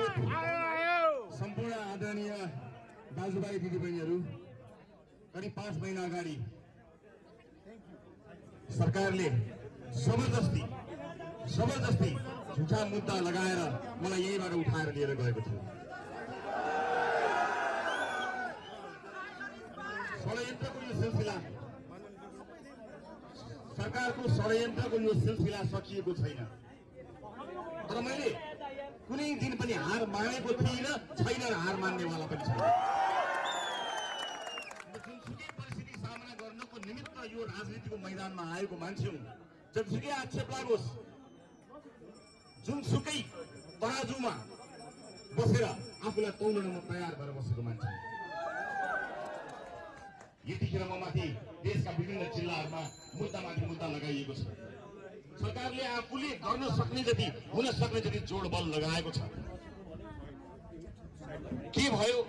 सम्पूर्ण आदरणीय दाजुभाइ दिदीबहिनीहरू, करिब 5 महिना अगाडि सरकारले जबरजस्ती झुठा मुद्दा लगाएर मलाई यहीँबाट उठाएर लिएर गएको थियो। षड्यन्त्रको यो सिलसिला, सरकारको षड्यन्त्रको यो सिलसिला सकिएको छैन। तर मैले कुनै दिन पनि हार मानेको थिइनँ, छैन र हार मान्नेवाला पनि छैन। जुनसुकै परिस्थिति सामना गर्नको निमित्त यो राजनीतिको मैदानमा आएको मान्छे हुँ। जतिसुकै आक्षेप लागोस्, जुनसुकै तराजुमा बसेर आफूलाई तौलन म तयार भएर बसेको मान्छे। यतिखेर म माथि देशका विभिन्न जिल्लाहरूमा मुद्दामाथि मुद्दा लगाइएको छ। सरकारले आफूले गर्न सक्ने जति, हुन सक्ने जति जोड बल लगाएको छ। के भयो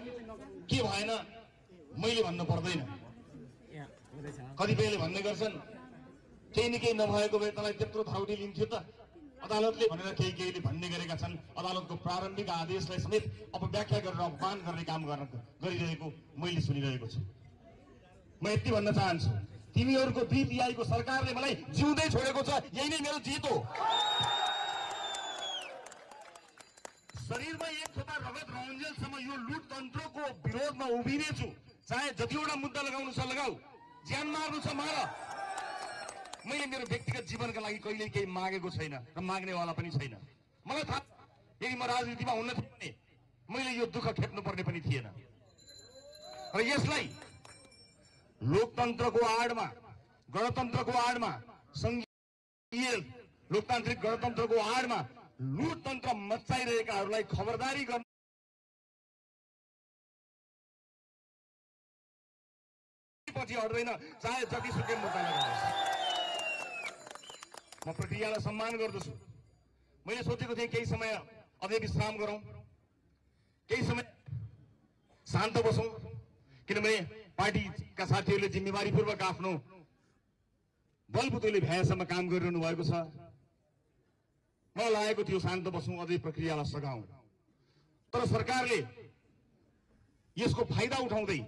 के भएन मैले भन्नु पर्दैन। कतिपयले भन्ने गर्छन् केही न केही नभएको भए तँलाई त्यत्रो धाउटी लिन्थ्यो त, अदालतले भनेर केहीले भन्ने गरेका छन्। अदालतको प्रारम्भिक आदेशलाई समेत अपव्याख्या गरेर अपमान गर्ने काम गरिरहेको मैले सुनिरहेको छु। म यति भन्न चाहन्छु, तिमीहरूको 2/3 सरकारले मलाई जिउँदै छोडेको छ। यही नै मेरो जित हो। शरीरमा एक थोपा रगत रहन्जेलसम्म यो लुट तन्त्रको विरोधमा उभिनेछु। चाहे जतिवटा मुद्दा लगाउनु छ लगाऊ, ज्यान मार्नु छ मार। मैले मेरो व्यक्तिगत जीवनका लागि कहिल्यै केही मागेको छैन र माग्नेवाला पनि छैन। मलाई थाहा, यदि म राजनीतिमा हुन्न थिएँ भने मैले यो दुःख खेप्नु पर्ने पनि थिएन। र यसलाई लोकतन्त्रको आडमा, गणतन्त्रको आडमा, संघीय लोकतान्त्रिक गणतन्त्रको आडमा लुटतन्त्र मचाइरहेकाहरूलाई खबरदारी गर्न पछि हट्दैन, चाहे जतिसुकै मुद्दा लगाओस्। म प्रक्रियालाई सम्मान गर्दछु। मैले सोचेको थिएँ केही समय अझै विश्राम गरौँ, केही समय शान्त बसौँ, किनभने पार्टीका साथीहरूले जिम्मेवारीपूर्वक आफ्नो बलबुतोले भ्याएसम्म काम गरिरहनु भएको छ। मलाई लागेको थियो शान्त बसौँ, अझै प्रक्रियालाई सघाउँ। तर सरकारले यसको फाइदा उठाउँदै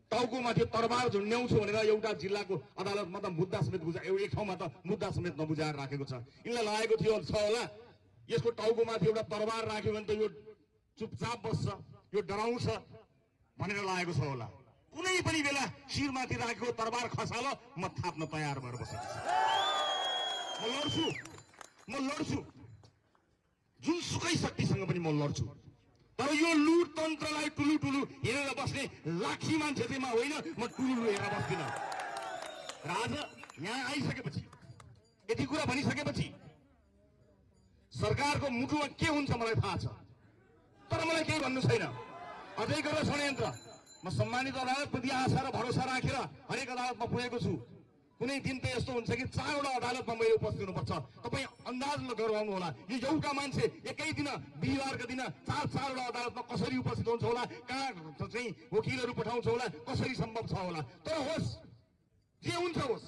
टाउकोमाथि तरबार झुन्ड्याउँछु भनेर एउटा जिल्लाको अदालतमा त मुद्दा समेत एक ठाउँमा त मुद्दा समेत नबुझाएर राखेको छ। यिनलाई लागेको थियो होला यसको टाउकोमाथि एउटा तरबार राख्यो भने त यो चुपचाप बस्छ, यो डराउँछ भनेर लागेको छ होला। कुनै पनि बेला शिरमाथि राखेको तरबार खसाल म थाप्न तयार भएर बसेको छु। म लड्छु, जुनसुकै शक्तिसँग पनि म लड्छु। तर यो लुट तन्त्रलाई टुलु हेरेर बस्ने लाखी मान्छे चाहिँ म होइन, म टुलु हेरेर बस्दिनँ। र आज यहाँ आइसकेपछि, यति कुरा भनिसकेपछि सरकारको मुटुमा के हुन्छ मलाई थाहा छ। तर मलाई केही भन्नु छैन। अझै गरेर षड्यन्त्र। म सम्मानित अदालतप्रति आशा र भरोसा राखेर हरेक अदालतमा पुगेको छु। कुनै दिन त यस्तो हुन्छ कि 4वटा अदालतमा मैले उपस्थित हुनुपर्छ। तपाईँ अन्दाज लगाउनु होला, यो एउटा मान्छे एकै दिन बिहिबारका दिन 4वटा अदालतमा कसरी उपस्थित हुन्छ होला, कहाँ चाहिँ वकिलहरू पठाउँछ होला, कसरी सम्भव छ होला। तर होस्, जे हुन्छ होस्,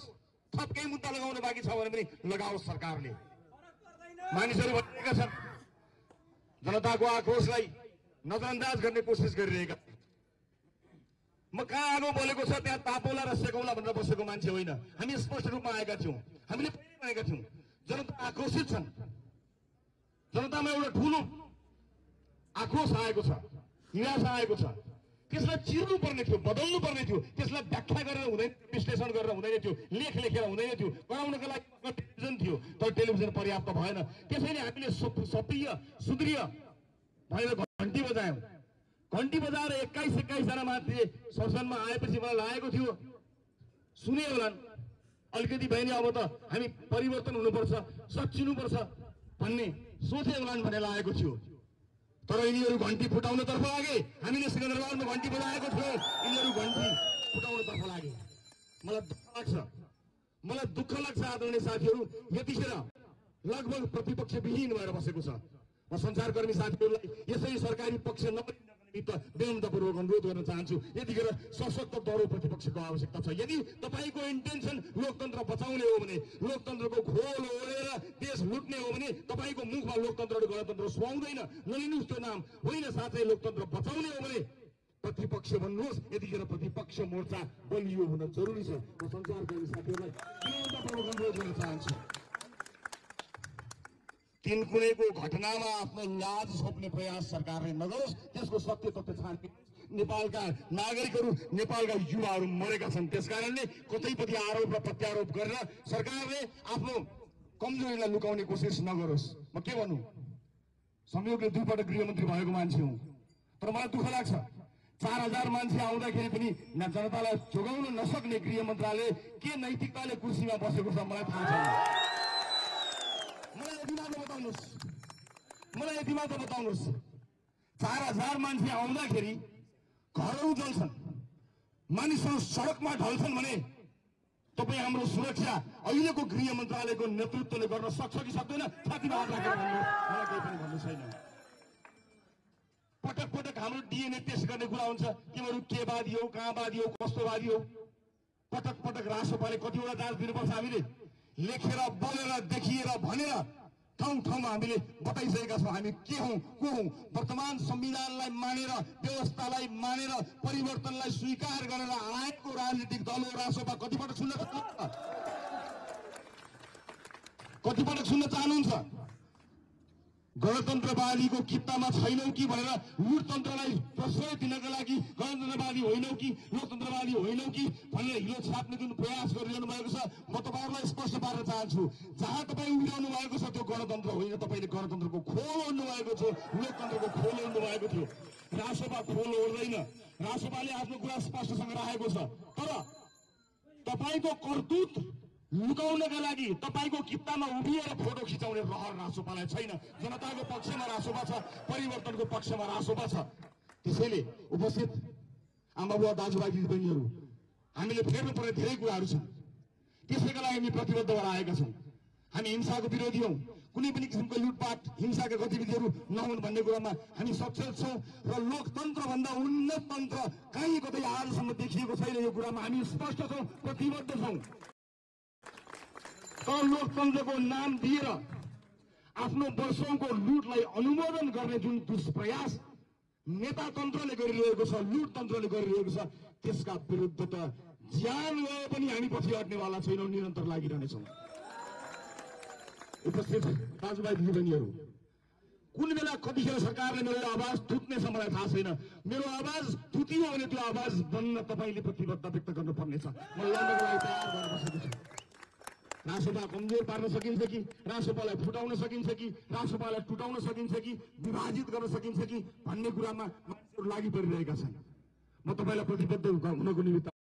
थप केही मुद्दा लगाउन बाँकी छ भने पनि लगाओस्। सरकारले मानिसहरू भनिरहेका छन्, जनताको आक्रोशलाई नजरअन्दाज गर्ने कोसिस गरिरहेका। म कहाँ आगो बोलेको छ त्यहाँ तापौला र सेकौला भनेर बसेको मान्छे होइन। हामी स्पष्ट रूपमा आएका थियौँ। हामीले भनेका थियौँ जनता आक्रोशित छन्, जनतामा एउटा ठुलो आक्रोश आएको छ, निराशा आएको छ। त्यसलाई चिर्नु पर्ने थियो, बदल्नु पर्ने थियो। त्यसलाई व्याख्या गरेर हुँदैन, विश्लेषण गरेर हुँदैन थियो, लेख लेखेर हुँदैन थियो। गराउनको लागि टेलिभिजन थियो, तर टेलिभिजन पर्याप्त भएन। त्यसैले हामीले सप्रिय सुदृढ भनेर घन्टी बजायौँ। घन्टी बजाएर 21 जना मान्छे संसदमा आएपछि मलाई लागेको थियो सुने होलान्, अलिकति भए नि अब त हामी परिवर्तन हुनुपर्छ, सच्चिनुपर्छ भन्ने सोचे होलान् भन्ने लागेको थियो। तर यिनीहरू घन्टी फुटाउनतर्फ लागे। हामीले सिकन्दरबादमा घन्टी बजाएको थियो, यिनीहरू घन्टी फुटाउनतर्फ लागे। मलाई दुःख लाग्छ आदरणीय साथीहरू, यतिखेर लगभग प्रतिपक्ष विहीन भएर बसेको छ। म सञ्चारकर्मी साथीहरूलाई यसरी सरकारी पक्ष विनम्रतापूर्वक अनुरोध गर्न चाहन्छु, यतिखेर सशक्त दह्रो प्रतिपक्षको आवश्यकता छ। यदि तपाईँको इन्टेन्सन लोकतन्त्र बचाउने हो भने, लोकतन्त्रको खोल ओढेर देश लुट्ने हो भने, तपाईँको मुखमा लोकतन्त्र र गणतन्त्र सुहाउँदैन, नलिनुहोस् त्यो नाम। होइन, साँच्चै लोकतन्त्र बचाउने हो भने प्रतिपक्ष भन्नुहोस्। यतिखेर प्रतिपक्ष मोर्चा बलियो हुन जरुरी छ। म सञ्चारकर्मी साथीहरूलाई विनम्रतापूर्वक अनुरोध गर्न चाहन्छु, तिनकुनेको घटनामा आफ्नो लाज छोप्ने प्रयास सरकारले नगरोस्। त्यसको सत्य तथ्य छानबिन। नेपालका नागरिकहरू, नेपालका युवाहरू मरेका छन्। त्यसकारणले कतैपट्टि आरोप र प्रत्यारोप गरेर सरकारले आफ्नो कमजोरीलाई लुकाउने कोसिस नगरोस्। म के भन्नु, संयोगले 2 पटक गृहमन्त्री भएको मान्छे हुँ, तर मलाई दुःख लाग्छ 4000 मान्छे आउँदाखेरि पनि जनतालाई जोगाउन नसक्ने गृह मन्त्रालय के नैतिकताले कुर्सीमा बसेको छ मलाई थाहा छैन। मलाई यति मात्र बताउनुहोस्, 4000 मान्छे आउँदाखेरि घरहरू जल्छन्, मानिसहरू सडकमा ढल्छन् भने तपाईँ हाम्रो सुरक्षा अहिलेको गृह मन्त्रालयको नेतृत्वले गर्न सक्छ कि सक्दैन? छातीमा हात राखेर भन्नुहोस्, मलाई केही पनि भन्नु छैन। पटक पटक हाम्रो डिएनए टेस्ट गर्ने कुरा हुन्छ, तिमीहरू के वादी हो, कहाँ वादी हो, कस्तो वादी हो। पटक पटक राष्ट्रपाले कतिवटा जाँच दिनुपर्छ? हामीले लेखेर, बोलेर, देखिएर, भनेर ठाउँ ठाउँमा हामीले बताइसकेका छौँ हामी के हौँ, को हौँ। वर्तमान संविधानलाई मानेर, व्यवस्थालाई मानेर, परिवर्तनलाई स्वीकार गरेर आएको राजनीतिक दल हो रासोपा। कतिपटक सुन्न चाहनुहुन्छ? गणतन्त्रवादीको कित्तामा छैनौ कि भनेर लुटतन्त्रलाई प्रश्रय दिनका लागि गणतन्त्रवादी होइनौ कि, लोकतन्त्रवादी होइनौ कि भनेर हिलो छाप्ने जुन प्रयास गरिरहनु भएको छ, म तपाईँहरूलाई स्पष्ट पार्न चाहन्छु, जहाँ तपाईँ उभिरहनु भएको छ त्यो गणतन्त्र होइन। तपाईँले गणतन्त्रको खोल ओढ्नु भएको थियो, लोकतन्त्रको खोल ओढ्नु भएको थियो। रासोपा खोल ओढ्दैन। रासोपाले आफ्नो कुरा स्पष्टसँग राखेको छ, तर तपाईँको करतुत लुकाउनका लागि तपाईँको कित्तामा उभिएर फोटो खिचाउने रहर रासोपालाई छैन। जनताको पक्षमा रासोपा छ, परिवर्तनको पक्षमा रासोपा छ। त्यसैले उपस्थित आमाबुवा, दाजुभाइ, दिदीबहिनीहरू, हामीले फेर्नुपर्ने धेरै कुराहरू छन्। त्यसैका लागि हामी प्रतिबद्ध भएर आएका छौँ। हामी हिंसाको विरोधी हौँ। कुनै पनि किसिमको लुटपाट, हिंसाका गतिविधिहरू नहुन् भन्ने कुरामा हामी सचेत छौँ र लोकतन्त्रभन्दा उन्नत तन्त्र कहीँ कतै आजसम्म देखिएको छैन। यो कुरामा हामी स्पष्ट छौँ, प्रतिबद्ध छौँ। तर लोकतन्त्रको नाम दिएर आफ्नो वर्षौंको लुटलाई अनुमोदन गर्ने जुन दुष्प्रयास नेतातन्त्रले गरिरहेको छ, लुटतन्त्रले गरिरहेको छ, त्यसका विरुद्ध त ज्यान गए पनि हामी पछि हट्नेवाला छैनौँ, निरन्तर लागिरहनेछौँ। उपस्थित दाजुभाइ, दिदीबहिनीहरू, कुन बेला कतिखेर सरकारले मेरो आवाज थुत्नेछ मलाई थाहा छैन। मेरो आवाज थुतियो भने त्यो आवाज बन्न तपाईँले प्रतिबद्ध व्यक्त गर्नुपर्नेछ। म लड्नको लागि तयार भएर बसेको छु। रासोपा कमजोर पार्न सकिन्छ कि, रासोपालाई फुटाउन सकिन्छ कि, रासोपालाई टुटाउन सकिन्छ कि, विभाजित गर्न सकिन्छ कि भन्ने कुरामा मानिसहरू लागि परिरहेका छन्। म तपाईँलाई प्रतिबद्ध हुनको निमित्त